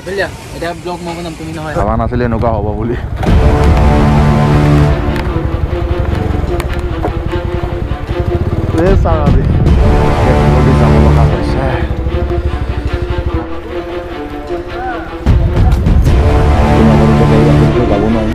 এতিয়া ব্লগ মই বনাম, তুমি নহয়। ভাবা নাছিলে এনেকুৱা হ'ব বুলি। এই ছাৰ আজি যাব লগা হৈছে। যাব নোৱাৰিম।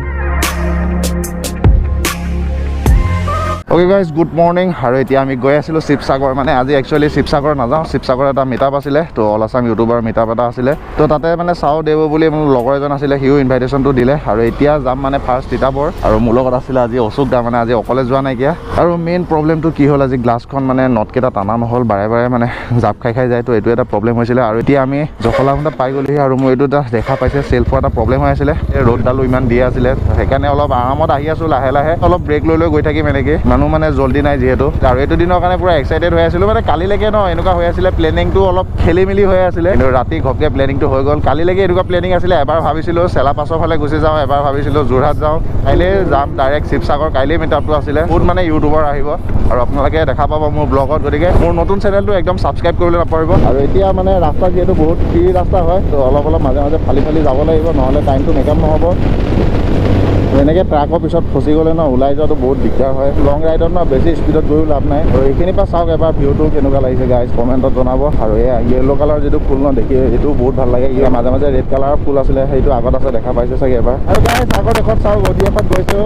Okay guys, good morning. আৰু এতিয়া আমি গৈ আছিলোঁ শিৱসাগৰ। মানে আজি একচুৱেলি শিৱসাগৰ নাযাওঁ, শিৱসাগৰ এটা মিটআপ আছিলে, তো অল আছাম ইউটিউবাৰ মিটআপ এটা আছিলে। তো তাতে মানে চাওঁ দেৱ বুলি মোৰ লগৰ এজন আছিলে, সিও ইনভাইটেশ্যনটো দিলে। আৰু এতিয়া যাম মানে ফাৰ্ষ্ট তিতাবৰ। আৰু মোৰ লগত আছিলে আজি অশোক দা, মানে আজি অকলে যোৱা নাইকিয়া। আৰু মেইন প্ৰব্লেমটো কি হ'ল, আজি গ্লাছখন মানে নটকেইটা টানা নহ'ল, বাৰে বাৰে মানে জাপ খাই খাই যায়। তো এইটো এটা প্ৰব্লেম হৈছিলে। আৰু এতিয়া আমি জখলাবন্ধা পাই গ'লোহি। আৰু মোৰ এইটো এটা দেখা পাইছে, চেল্ফৰ এটা প্ৰব্লেম হৈ আছিলে। এই ৰ'দডালো ইমান দি আছিলে, সেইকাৰণে অলপ আৰামত আহি আছোঁ। লাহে লাহে অলপ ব্ৰেক লৈ লৈ গৈ থাকিম এনেকৈ, মানুহ মানে জল্দি নাই যিহেতু। আৰু এইটো দিনৰ কাৰণে পূৰা এক্সাইটেড হৈ আছিলোঁ। মানে কালিলৈকে ন এনেকুৱা হৈ আছিলে, প্লেনিংটো অলপ খেলি মেলি হৈ আছিলে, কিন্তু ৰাতি ঘপকৈ প্লেনিংটো হৈ গ'ল। কালিলৈকে এনেকুৱা প্লেনিং আছিলে, এবাৰ ভাবিছিলোঁ চেলাপাছৰ ফালে গুচি যাওঁ, এবাৰ ভাবিছিলোঁ যোৰহাট যাওঁ। কাইলৈ যাম ডাইৰেক্ট শিৱসাগৰ, কাইলৈ মিটআপটো আছিলে। বহুত মানে ইউটিউবাৰ আহিব আৰু আপোনালোকে দেখা পাব মোৰ ব্লগত। গতিকে মোৰ নতুন চেনেলটো একদম ছাবস্ক্ৰাইব কৰিবলৈ নাপাহৰিব। আৰু এতিয়া মানে ৰাস্তা যিহেতু বহুত ফ্ৰী ৰাস্তা হয়, তো অলপ অলপ মাজে মাজে ফালি ফালি যাব লাগিব, নহ'লে টাইমটো মেকআপ নহ'ব। এনেকৈ ট্ৰাকৰ পিছত ফচি গ'লে ন ওলাই যোৱাটো বহুত দিগদাৰ হয়। লং ৰাইডত ন বেছি স্পীডত গৈও লাভ নাই। আৰু এইখিনিৰ পৰা চাওক এবাৰ ভিউটো কেনেকুৱা লাগিছে গাইজ, কমেণ্টত জনাব। আৰু এয়া য়েল্ল' কালাৰ যিটো ফুল ন দেখি এইটো বহুত ভাল লাগে। ইয়াৰ মাজে মাজে ৰেড কালাৰৰ ফুল আছিলে, সেইটো আগত আছে, দেখা পাইছে চাগে এবাৰ। আৰু গাইজ আগত এখন চাওক, অডি এখন গৈছোঁ,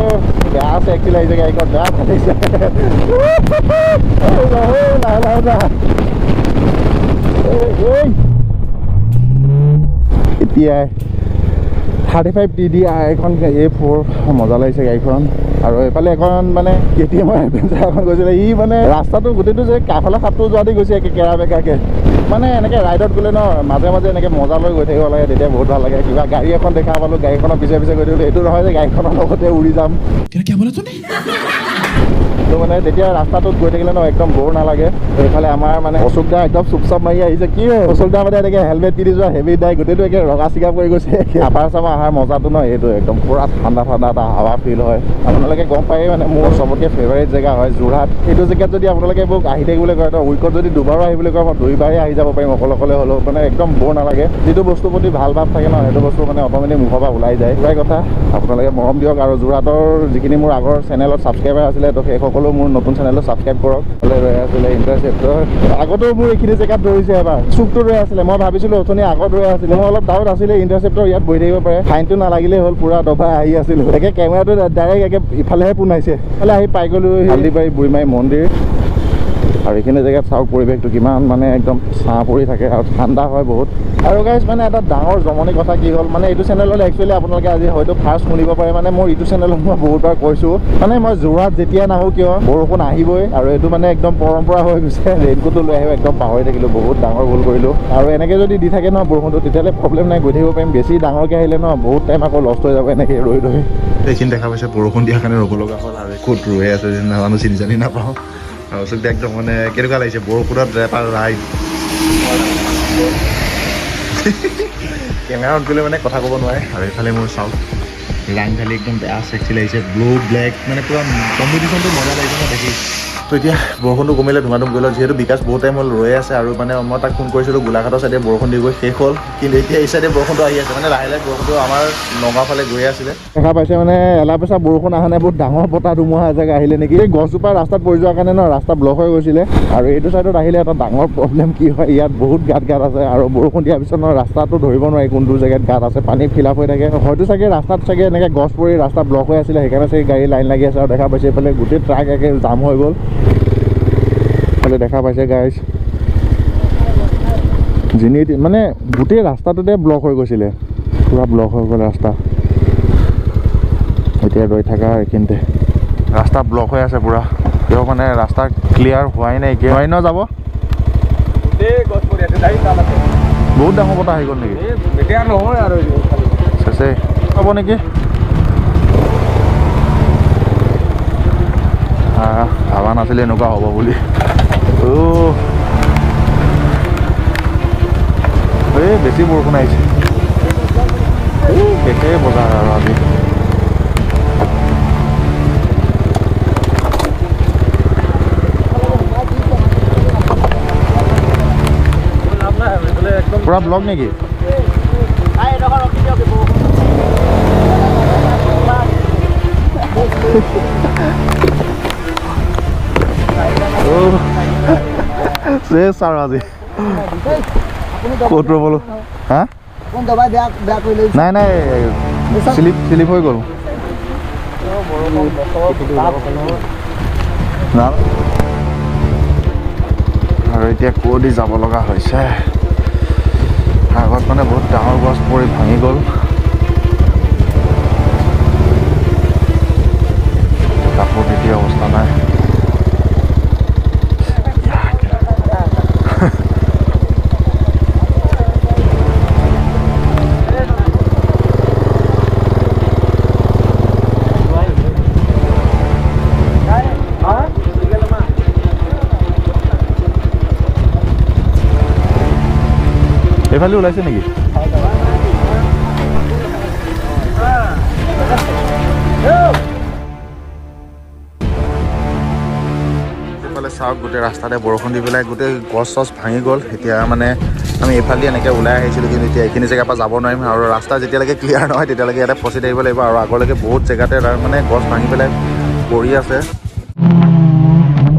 বেয়া চেক্সি লাগিছে গাড়ীখন, বেয়া ভাল লাগিছে। লাহে লাহে যা। এতিয়াই 35 TDI এখন A4, মজা লাগিছে গাড়ীখন। আৰু এইফালে এখন মানে KTM-ৰ এডভেঞ্চাৰ এখন গৈছিলে, ই মানে ৰাস্তাটো গোটেইটো যে কাষলৈ সাপটো যোৱা দি গৈছে একে কেৰা বেকাকৈ। মানে এনেকৈ ৰাইডত গ'লে ন মাজে মাজে এনেকৈ মজা লৈ গৈ থাকিব লাগে, তেতিয়া বহুত ভাল লাগে। কিবা গাড়ী এখন দেখা পালোঁ, গাড়ীখনৰ পিছে পিছে গৈ থাকিলোঁ, এইটো নহয় যে গাড়ীখনৰ লগতে উৰি যাম। তো মানে তেতিয়া ৰাস্তাটোত গৈ থাকিলে ন একদম ব'ৰ নালাগে। এইফালে আমাৰ মানে অশোক দা একদম চুপচাপ মাৰি আহিছে। কি অশোক দা মানে এনেকৈ হেলমেট পিন্ধি যোৱা হেভি দাই গোটেইটো একে ৰঙা চিগা পৰি গৈছে। আপাৰ আছামৰ অহাৰ মজাটো ন এইটো, একদম পূৰা ঠাণ্ডা ঠাণ্ডা এটা হাৱা ফিল হয়। আপোনালোকে গম পায়েই মানে মোৰ চবতকৈ ফেভাৰিট জেগা হয় যোৰহাট। এইটো জেগাত যদি আপোনালোকে মোক আহি থাকিবলৈ কয়, তো উইকত যদি দুবাৰো আহিবলৈ কয়, মই দুইবাৰেই আহি যাব পাৰিম অকলে অকলে হ'লেও, মানে একদম ব'ৰ নালাগে। যিটো বস্তুৰ প্ৰতি ভাল ভাৱ থাকে ন, সেইটো বস্তু মানে অট'মেটিক মুখৰ পৰা ওলাই যায়। সেয়াই কথা, আপোনালোকে মৰম দিয়ক। আৰু যোৰহাটৰ যিখিনি মোৰ আগৰ চেনেলত ছাবস্ক্ৰাইবাৰ আছিলে, তো সেইসকলেও মোৰ নতুন চেনেলটো ছাবস্ক্ৰাইব কৰক। ৰৈ আছিলে ইণ্টাৰচেপ্টৰ আগতেও মোৰ এইখিনি জেগাত ধৰিছে এবাৰ, চুকটো ৰৈ আছিলে। মই ভাবিছিলোঁ অথনি আগত ৰৈ আছিলে, মোৰ অলপ ডাউট আছিলে ইণ্টাৰচেপ্টৰ ইয়াত বহি থাকিব পাৰে। ফাইনটো নালাগিলেই হ'ল, পূৰা দবাই আহি আছিলোঁ। একে কেমেৰাটো ডাইৰেক্ট একে ইফালেহে পোনাইছে। ইফালে আহি পাই গ'লোঁ হালদিবাৰী বুঢ়ীমাৰী মন্দিৰ। আৰু এইখিনি জেগাত চাওক পৰিৱেশটো কিমান মানে একদম ছাঁ পৰি থাকে আৰু ঠাণ্ডা হয় বহুত। আৰু গাইজ মানে এটা ডাঙৰ জমনি কথা কি হ'ল, মানে এইটো চেনেলত একচুৱেলি আপোনালোকে আজি হয়তো ফাৰ্ষ্ট শুনিব পাৰে, মানে মোৰ এইটো চেনেলত মই বহুতবাৰ কৈছোঁ, মানে মই যোৰহাট যেতিয়া নাহোঁ কিয় বৰষুণ আহিবই। আৰু এইটো মানে একদম পৰম্পৰা হৈ গৈছে। ৰেইনকোটটো লৈ আহিব একদম পাহৰি থাকিলোঁ, বহুত ডাঙৰ ভুল কৰিলোঁ। আৰু এনেকৈ যদি দি থাকে ন বৰষুণটো, তেতিয়াহ'লে প্ৰব্লেম নাই, গৈ থাকিব পাৰিম। বেছি ডাঙৰকৈ আহিলে ন বহুত টাইম আকৌ লষ্ট হৈ যাব এনেকৈ ৰৈ ৰৈ। এইখিনি দেখা পাইছে বৰষুণ দিয়াৰ কাৰণে ৰ'ব লগা হ'ল। আৰু ক'ত ৰৈ আছে নাজানো, চিনি জানি নাপাওঁ। আৰু একদম মানে কেনেকুৱা লাগিছে বৰষুণত এটা ৰাইড। কেমেৰাত গ'লে মানে কথা ক'ব নোৱাৰে। আৰু এইফালে মোৰ চাওক ৰাং ঢালি একদম বেয়া চেক্সি লাগিছে, ব্লু ব্লেক মানে পূৰা কম্বিনেশ্যনটো মজা লাগিছে ন দেখি। তো এতিয়া বৰষুণটো কমিলে ধুমাধুম গ'ল, যিহেতু বিকাশ বহুত টাইম হ'ল ৰৈ আছে। আৰু মানে মই তাক ফোন কৰিছিলোঁ, গোলাঘাটৰ চাইডে বৰষুণ দি গৈ শেষ হ'ল, কিন্তু এতিয়া এই চাইডে বৰষুণটো আহি আছে, মানে লাহে লাহে বৰষুণটো আমাৰ নগাঁও ফালে গৈ আছিলে। দেখা পাইছে মানে এলা পেচা বৰষুণ অহা নাই, বহুত ডাঙৰ বতাহ ধুমুহা এজাক আহিলে নেকি। এই গছজোপা ৰাস্তাত পৰি যোৱাৰ কাৰণে ন ৰাস্তা ব্লক হৈ গৈছিলে। আৰু এইটো চাইডত আহিলে এটা ডাঙৰ প্ৰব্লেম কি হয়, ইয়াত বহুত গাঁত গাঁত আছে। আৰু বৰষুণ দিয়াৰ পিছত ন ৰাস্তাটো ধৰিব নোৱাৰি কোনটো জেগাত গাঁত আছে, পানী ফিল আপ হৈ থাকে। হয়তো চাগে ৰাস্তাত চাগে এনেকৈ গছ পৰি ৰাস্তা ব্লক হৈ আছিলে, সেইকাৰণে চাগে গাড়ী লাইন লাগি আছে। আৰু দেখা পাইছে এইফালে গোটেই ট্ৰাক একে জাম হৈ গ'ল। দেখা পাইছে গাইজ, যেনি মানে গোটেই ৰাস্তাটোতে ব্লক হৈ গৈছিলে, পূৰা ব্লক হৈ গ'ল ৰাস্তা। এতিয়া ৰৈ থকা এইখিনিতে ৰাস্তা ব্লক হৈ আছে পূৰা, কিয় মানে ৰাস্তা ক্লিয়াৰ হোৱাই নাই। নোৱাৰি ন যাব, বহুত ডাঙৰ বতাহ আহি গ'ল নেকি? চেচে হ'ব নেকি? ভাবা নাছিলে এনেকুৱা হ'ব বুলি। এই বেছি বৰষুণ আহিছে, এই শেষেই বজাৰ আৰু আজি। পুৰা ব্লক নেকি? চেচ আৰু আজি ক'ত ৰ'বলো হা? নাই নাই, শ্লিপ শ্লিপ হৈ গ'ল। আৰু এতিয়া ক'দি যাব লগা হৈছে। আগত মানে বহুত ডাঙৰ গছ পৰি ভাঙি গ'ল। কাপোৰ তিতি অৱস্থা নাই। এইফালে ওলাইছে নেকি? এইফালে চাওক, গোটেই ৰাস্তাতে বৰষুণ দি পেলাই গোটেই গছ চছ ভাঙি গ'ল। এতিয়া মানে আমি এইফালেদি এনেকৈ ওলাই আহিছিলোঁ, কিন্তু এতিয়া এইখিনি জেগাৰ পৰা যাব নোৱাৰিম। আৰু ৰাস্তা যেতিয়ালৈকে ক্লিয়াৰ নহয় তেতিয়ালৈকে ইয়াতে ফচি থাকিব লাগিব। আৰু আগলৈকে বহুত জেগাতে তাৰ মানে গছ ভাঙি পেলাই পৰি আছে।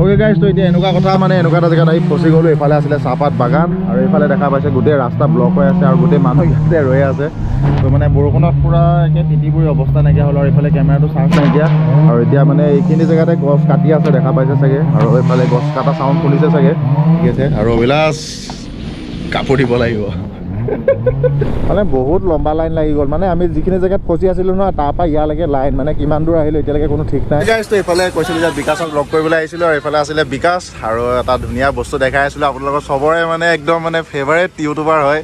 অ'কে গাইজ, তো এতিয়া এনেকুৱা কথা মানে এনেকুৱা এটা জেগাত আহি ফচি গ'লোঁ। এইফালে আছিলে চাহপাত বাগান আৰু এইফালে দেখা পাইছে গোটেই ৰাস্তা ব্লক হৈ আছে আৰু গোটেই মানুহ ইয়াতে ৰৈ আছে। তো মানে বৰষুণত পূৰা একে তিতি বুৰি অৱস্থা নাইকিয়া হ'ল। আৰু এইফালে কেমেৰাটো চাৰ্জ নাইকিয়া। আৰু এতিয়া মানে এইখিনি জেগাতে গছ কাটি আছে, দেখা পাইছে চাগে। আৰু এইফালে গছ কটা চাউণ্ড শুনিছে চাগে। ঠিক আছে। আৰু অভিলাষ কাপোৰ দিব লাগিব, মানে বহুত লম্বা লাইন লাগি গ'ল। মানে আমি যিখিনি জেগাত ফচি আছিলোঁ নহয়, তাৰপৰা ইয়ালৈকে লাইন মানে কিমান দূৰ আহিলোঁ এতিয়ালৈকে কোনো ঠিক নাই। তো এইফালে কৈছিলোঁ যে বিকাশক লগ কৰিবলৈ আহিছিলোঁ আৰু এইফালে আছিলে বিকাশ। আৰু এটা ধুনীয়া বস্তু দেখাই আছিলোঁ আপোনালোকৰ চবৰে মানে একদম মানে ফেভাৰেট ইউটিউবাৰ হয়।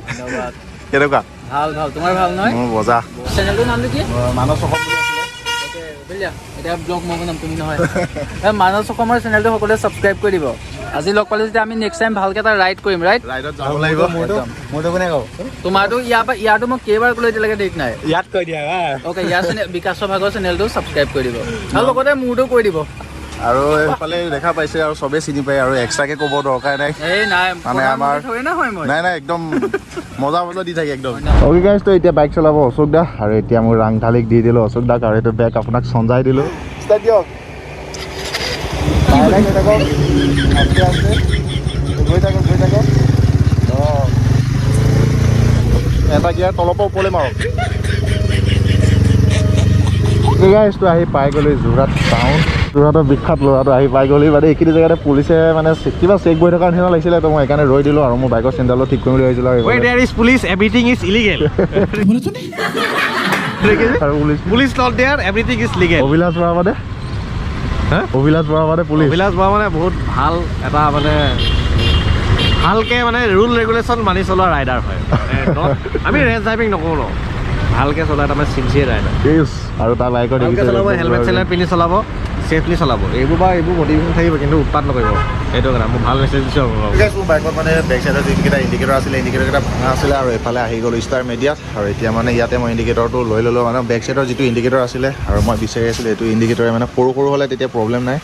কেনেকুৱা? ভাল ভাল, তোমাৰ ভাল নহয়? মোৰ মজা। চেনেলটোৰ নামটো কি? মানস অসম বুলি আছিলে। এতিয়া ব্লগ মই বনাম, তুমি নহয়। মানস অসমৰ চেনেলটো সকলোৱে ছাবস্ক্ৰাইব কৰি দিব। আজি লগ পালোঁ যেতিয়া আমি নেক্সট টাইম ভালকৈ এটা ৰাইড কৰিম। ৰাইড ৰাইডত যাব লাগিব। মোৰতো কোনে কওঁ? তোমাৰতো ইয়াৰ পৰা ইয়াৰটো মই কেইবাৰ ক'লো এতিয়ালৈকে ঠিক নাই। ইয়াত কৈ দিয়া। অ'কে, ইয়াৰ চেনেল বিকাশৰ ভাগৰ চেনেলটো ছাবস্ক্ৰাইব কৰি দিব আৰু লগতে মোৰটো কৰি দিব। আৰু এইফালে দেখা পাইছে আৰু চবেই চিনি পায় আৰু এক্সট্ৰাকে ক'ব দৰকাৰ নাই। এই নাই মানে আমাৰ নাই নাই, একদম মজা মজা দি থাকে একদম। অ'কে গাইজ, তো এতিয়া বাইক চলাব অশোক দা। আৰু এতিয়া মোৰ ৰাংঢালিক দি দিলোঁ অশোক দাক। আৰু এইটো বেগ আপোনাক সঞ্জাই দিলোঁ। ষ্টাৰ্ট দিয়ক, গৈ থাকক, গৈ থাকক, গৈ থাকক। অঁ, এটা গিয়াৰ তলৰ পৰা ওপৰলৈ মাৰক। গাইজটো আহি পাই গ'লো যোৰহাট টাউন। যোৰহাটৰ বিখ্যাত ল'ৰাটো আহি পাই গ'লো। মানে এইখিনি জেগাতে পুলিচে মানে কিবা চেক বহি থকাৰ নিচিনা লাগিছিলে, তো মই সেইকাৰণে ৰৈ দিলোঁ। আৰু মোৰ বাইকৰ চেণ্ডেলো ঠিক কৰিম বুলি ভাবিছিলোঁ। আৰু অভিলাষ বৰা মানে অভিলাষ বৰা মানে পুলিচ। অভিলাষ বৰা মানে বহুত ভাল এটা মানে ভালকৈ মানে ৰুল ৰেগুলেশ্যন মানি চলোৱা ৰাইডাৰ হয়। আমি ৰেচ ড্ৰাইভিং নকৰোঁ ন, ভালকৈ চলাই তাৰমানে চিনচিয়াৰ ৰাইডাৰ। আৰু তাৰ বাইকত ভালকৈ চলাব, হেলমেট চেলমেট পিন্ধি চলাব, ছেফলি চলাব। এইবোৰ বা এইবোৰ মটিভেশ্যন থাকিব, কিন্তু উৎপাত নকৰিব। সেইটো কাৰণে মই ভাল মেছেজ দিছোঁ আপোনালোকক। মোৰ বাইকত মানে বেক চাইডৰ যিকেইটা ইণ্ডিকেটৰ আছিলে, ইণ্ডিকেটৰকেইটা ভাঙা আছিলে। আৰু এইফালে আহি গ'লোঁ ষ্টাৰ মিডিয়াত। আৰু এতিয়া মানে ইয়াতে মই ইণ্ডিকেটৰটো লৈ ল'লোঁ। মানে বেক চাইডৰ যিটো ইণ্ডিকেটৰ আছিলে আৰু মই বিচাৰি আছিলোঁ এইটো ইণ্ডিকেটৰে, মানে সৰু সৰু হ'লে তেতিয়া প্ৰব্লেম নাই,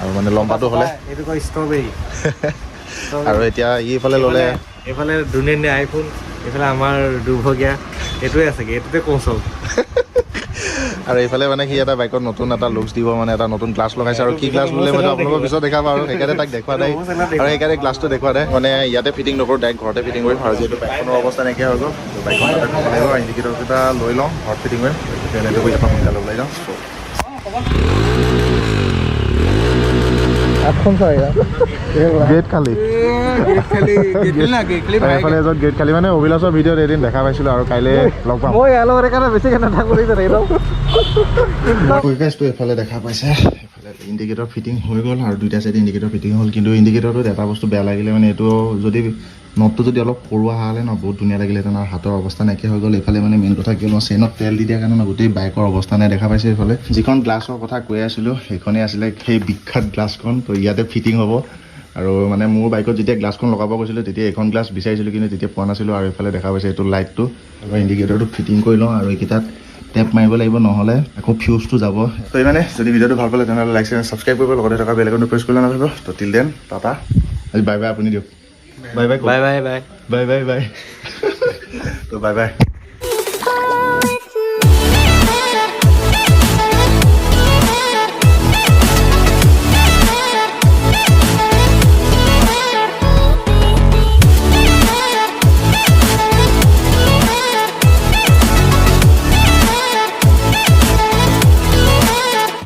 আৰু মানে লম্বাটো হ'লে এইটো কয় ষ্ট্ৰবেৰী। আৰু এতিয়া ইফালে ল'লে, এইফালে ধুনীয়া ধুনীয়া আইফোন, এইফালে আমাৰ দুৰ্ভগীয়া এইটোৱে আছেগৈ, এইটোতে কওঁ চব। আৰু এইফালে মানে সি এটা বাইকত নতুন এটা লুকছ দিব, মানে এটা নতুন গ্লাছ লগাইছে। আৰু কি গ্লাছ বুলিলে মানে আপোনালোকৰ পিছত দেখাম আৰু সেইকাৰণে তাক দেখুওৱা নাই। আৰু সেইকাৰণে গ্লাছটো দেখুওৱা নাই। মানে ইয়াতে ফিটিং নকৰোঁ, ডাইৰেক্ট ঘৰতে ফিটিং কৰিম। আৰু যিহেতু বাইকখনৰ অৱস্থা নাইকিয়া হৈ গ'ল, বাইকখন তাতে থ'ব লাগিব। আৰু ইণ্ডিকেটৰকেইটা লৈ লওঁ, ঘৰত ফিটিং কৰিম। তেনেকৈ ইয়াৰ পৰা সোনকালে ওলাই যাওঁ। গেট খালী, এইফালে এজন গেট খালী। মানে অভিলাষৰ ভিডিঅ'ত এদিন দেখা পাইছিলোঁ আৰু কাইলৈ লগ পাম। মই ইয়াৰ লগত সেইকাৰণে বেছিকৈ নাথাকোঁ। এইফালে দেখা পাইছে, এইফালে ইণ্ডিকেটৰ ফিটিং হৈ গ'ল আৰু দুইটা চাইড ইণ্ডিকেটৰ ফিটিং হ'ল। কিন্তু ইণ্ডিকেটৰটোত এটা বস্তু বেয়া লাগিলে, মানে এইটো যদি নটটো যদি অলপ সৰু অহা হ'লে ন বহুত ধুনীয়া লাগিলেহেঁতেন। আৰু হাতৰ অৱস্থা নাইকিয়া হৈ গ'ল। এইফালে মানে মেইন কথা কি হ'ল, চেইনত তেল দি দিয়াৰ কাৰণে ন গোটেই বাইকৰ অৱস্থা নাই। দেখা পাইছে এইফালে যিখন গ্লাছৰ কথা কৈ আছিলোঁ, সেইখনেই আছিলে সেই বিখ্যাত গ্লাছখন। তো ইয়াতে ফিটিং হ'ব। আৰু মানে মোৰ বাইকত যেতিয়া গ্লাছখন লগাব গৈছিলোঁ তেতিয়া এইখন গ্লাছ বিচাৰিছিলোঁ, কিন্তু তেতিয়া পোৱা নাছিলোঁ। আৰু এইফালে দেখা পাইছে এইটো লাইটটো আৰু ইণ্ডিকেটৰটো ফিটিং কৰি লওঁ। আৰু এইকেইটাত টেপ মাৰিব লাগিব, নহ'লে আকৌ ফিউজটো যাব। তো ইমানে, যদি ভিডিঅ'টো ভাল পালে তেনেহ'লে লাইক শ্বেয়াৰ ছাবস্ক্ৰাইব কৰিব, লগতে থকা বেল আইকনটো প্ৰেছ কৰিব নাপাহৰিব। তো টিল then Tata, আজি বাই বাই। আপুনি দিয়ক bye bye. Bye bye bye bye bye bye. তো বাই বাই।